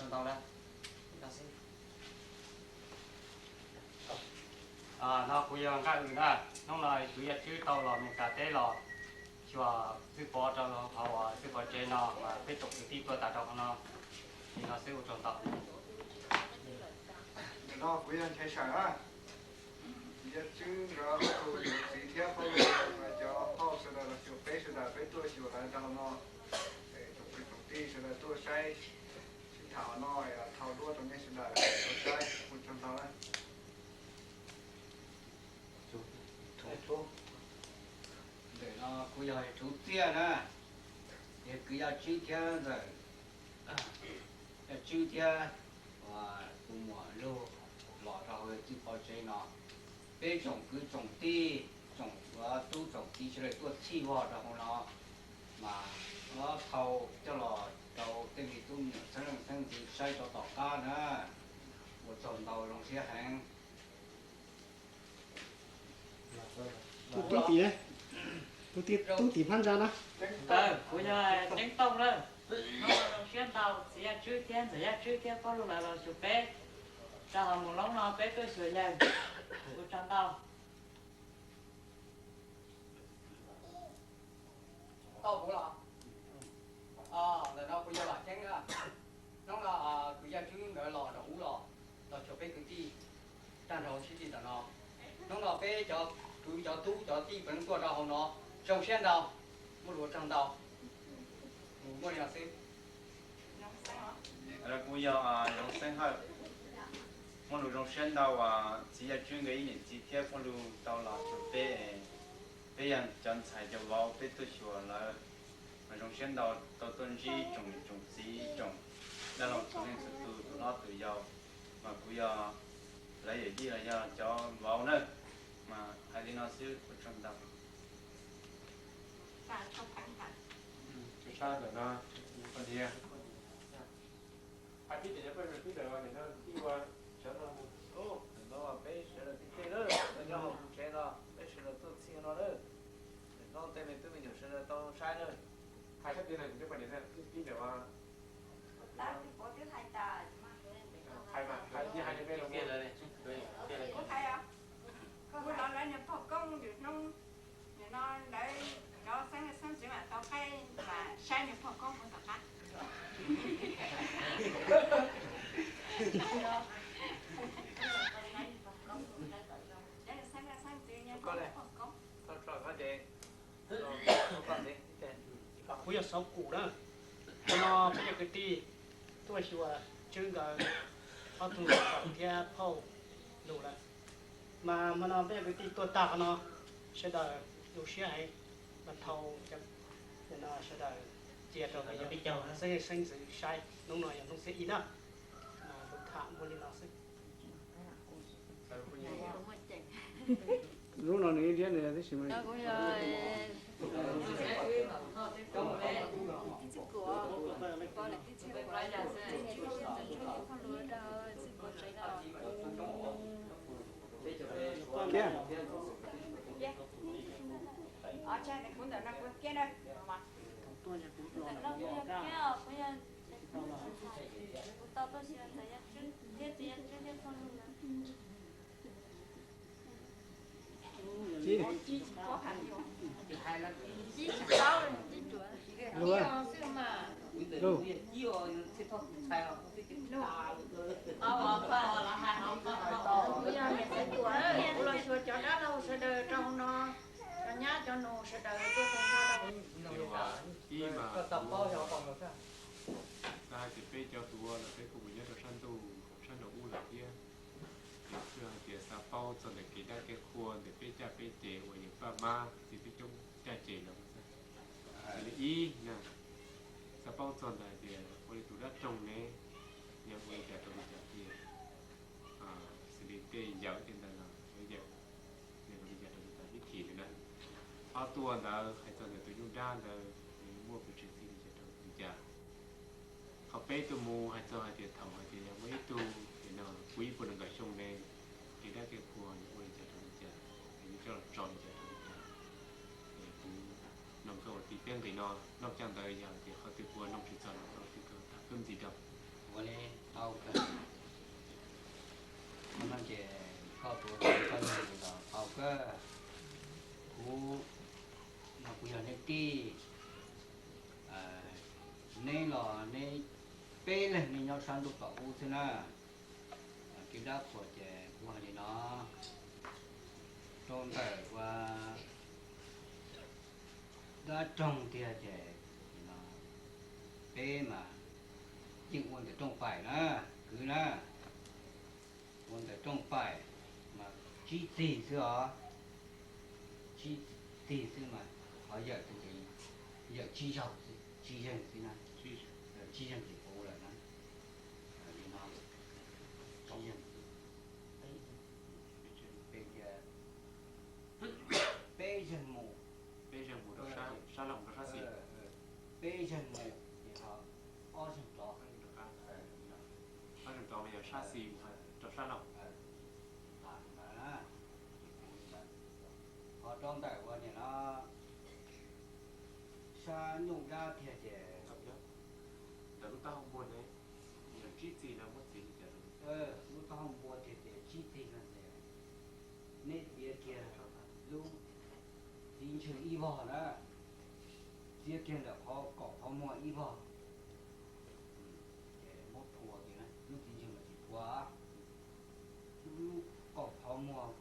Ntau lawm. No kuv yog Nkaj Wb na, hnub no kuv yawg Tswb tau los Meskas teb los xyuas Txwj Pov rau hauv Txwj Pov tsev no, mas peb tsoom kwv tij tuaj tas rau hauv no, li no xwb ua tsaug ntau. No kuv yog Nchaiv Sawm na, yawg Tswb nkawd ob tug yawm txiv thiab Paj Lug, cov phauj sawv daws los xyuas peb sawv daws, peb tuaj xyuas lawv rau hauv no. Tsoom kwv tsoom tij sawv daws tuaj saib sib tham no, thau duab rau nej sawv daws tuaj saib, ua tsaug ntau na. Ntawm no kuv yog Tsuv Txiaj na, yog kwv Yaj Tswb thiab ntxawm Yaj Tswb thiab tus muam Lug los rau hauv Txwj Pov tsev no. Peb tsoom kwv tsoom tij, tsoom tub tsoom kiv sawv daws tuaj txhij vog rau hauv no, mas thau coj los rau tej me tub me nyuam xeeb leej xeeb ntxwv saib rau tom qab na. Ua tsaug ntau, zoo siab heev. Tus tub tim, tus tub tim phab ntsa na. Kuv yog Ceeb Tooj na. Hnub no zoo siab ntau, txiv Yaj Tswb thiab ntxawm Yaj Tswb thiab Paj Lug lawv los xyuas peb rau hauv Moos Loob no, peb tuaj xyuas yawg. Ua tsaug ntau. Tau kuv los? Ntawm no kuv yog Vam Ceeb na. Hnub no kwv Yaj Tswb nkawd los nram ub los, los xyuas peb kwv tij tag nrho sib tw ntawm no. Hnub no peb cov kwv cov tub cov tij puav leej tuaj rau hauv no, zoo siab ntau, muaj lus ua tsaug ntau. Mus muaj li no xwb. Kuv yog Yoov Xeeb Hawj. Muaj lus zoo siab ntau uas txiv Yaj Tswb nkawd ib niam txiv thiab Paj Lug tau los xyuas peb, peb yog cov ntxhais cov vauv peb tuaj xyuas lawv, mas zoo siab ntau tau tuaj ntsib tsoom niam tsoom txiv tsoom dab laug txhua leej txhua tus, tus hlob tus yau, mas kuv yog lawv yawm yij los yog cov vauv na, mas hais li no xwb ua tsaug ntau. Hais tib ces peb sawv daws tib ua, ntawm no peb sawv daws tib teg lawm, nyob hauv kuv tsev no peb sawv daws tuaj txhij no lawm. Ntawm no tej me tub me nyuam sawv daws tau saib lawm. Hais sab tid na, peb poj niam tib ntawm hais mas hais tias hais tias peb los hais, kuv los lawv niag pog koob lwm hnub, nim no lawv cov xeeb leej xeeb ntxwv mam tau qaij mas saib niag pog koob puag tom qab. Cov xeeb leej xeeb ntxwv niag pog koob. Kuv yog Xauv Kum na. Hnub no peb cov kwv tij tuaj xyuas Tswb nkawd ob tug niam tsev thiab phauj Lug lawm. Mas hmo no peb cov kwv tij tuaj tag qhov no, sawv daws zoo siab heev, mas thau cov no sawv daws cia rau peb cov xeeb leej xeeb ntxwv saib. Hnub no yog hnub xiab ib na, mas lus tham muaj li no xwb. Lub no nws ib liab nws tib si mas. Kiab. Lug. Kuv yog niam Xaiv Tuam, kuv los xyuas cov dab laug sawv daws rau hauv no, cov nyab cov nus sawv daws tuaj tag nrho rau. Ib mas kuv xav hais tias peb cov tuaj los peb kuj mus nyob rau sab ntuj sab nraum ub lawm thiab. Ces kuj hais tias xav paub txog ntawm kev dab kev qhua ntawm peb caj peb ces uas yawg paj mab txiv tub coob caj ces los xwb. Li ib na, xav paub txog ntawm tias ua li tus dab roog ne, yog ua li cas rau li cas tiag, xws li tej yawm tej ntawd los yawm, yog ua li cas rau li cas vib thim ntawd na. Ob tuaj ntawd hais txog ntawm tus nyuj dab ntawd nws muaj pees tsawg txij li cas rau li cas. Qhov peb tuaj mus hais txog hais tias thaum hais tias yog muaj ib tug tias no puv ib puas nees nkaum xyoo ne, kev dab kev qhua yog ua li cas rau li cas, es yuav coj los tso li cas rau li cas. Es kuv noog koj ua tib peb nqis no, noj caj ntawd yog tias qhov twg kuv ua noog tsis txog los koj ua tib koj tham kub ntxiv rau. Ua li Ces koj tuav koj yawg los tau kawg. Kuv no kuv yog neb tij, neb los neb peb leeg nej nyob sab ntuj tom ub xwb na. Kev dab qhuas ces kuv hais li no, rau ntawm ua dab roog tiag ces peb mas yeej ua ntawm rooj pais na, kwv na. Ua ntawm rooj pais mas tsib txig xwb os, tsib txig xwb mas ho yawm tus, yawm tsib zaug, tsib zeeg xwb na, tsib zeeg ces puv lawm na. Li no, tsib zeeg xwb. Peb tias peb zeeg mus, peb zeeg mus rau sab, sab laug rau sab xis, peb zeeg mus ces ho ob zeeg rov, ob zeeg rov mas yog sab xis mus rau sab laug. Ho rau ntawm ua niam no sab nyuj dab tiag ces ntawm lub taub hau npua ne, tsib txig no muab txiav li cas? Lub taub hau npua tiag ces tsib txig no ces neb txiav kiag lub txiv ntswg ib vog na, txiav kiag ntawm qhov kaum qhov muag ib vog, ces muab phua kiag na, lub txiv ntswg mas tsis phua. Lub kaum qhov muag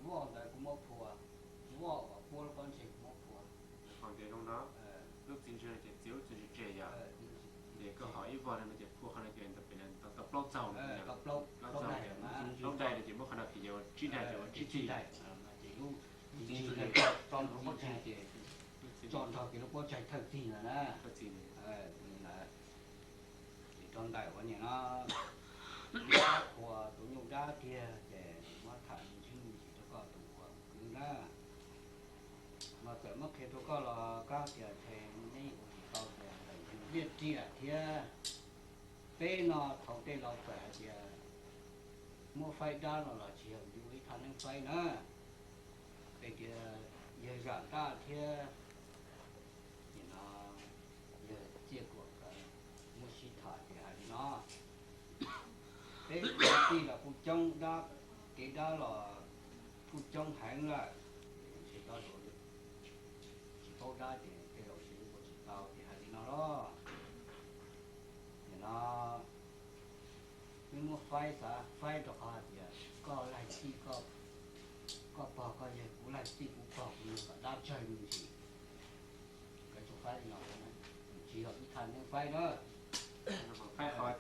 voj ntawd kuv muab phua, voj uas puab lub pob ntseg kuv muab phua. Qhov tias zoo no, lub txiv ntswg ces txiav lub txiv ntswg tseg yog, ces koj qhov ib vog no ces phua qhov no ces ntawm pem tau plaub txaug, plaub txaug, plaub daig no ces muab qhov no ces yog tsib daig ces ua tsib txig. Lub txiv ntswg tso lub pob ntseg ces tso nrog kiag lub pob ntseg thawj txig no na. Ces rau ntawm ua niam no, dab qhuas tus nyuj dab tiag ces muab tham me ntsis rau koj tus ua kwv na. Mas txawm muab qhia rau koj los koj tias ntshe neb ua tsis tau tias ntawm yawg Liaj Riam thiab peb no thaum tej laus txawm hais tias muab faib dab no los tsis yog yus ib thaj neeb faib na. Peb tias yawg Zam Daj thiab nim no yawg Txiaj Kuam nkawd muab sib tham tias hais li no, peb kwv tij los kuj coob dab, kev dab los kuj coob heev lawm, ntshe cov hluas tsis paub dab ces tej zaum sib ua tsis tau ces hais li no los. Nim no wb muab faib, xav faib rau qhov hais tias koj laig txij koj pog koj yawg, kuv laig txij kuv pog kuv yawg kom dab tsawg me ntsis. Nkawd tsuas faib li no, tsis yog ib thaj neeb faib na. Faib qhov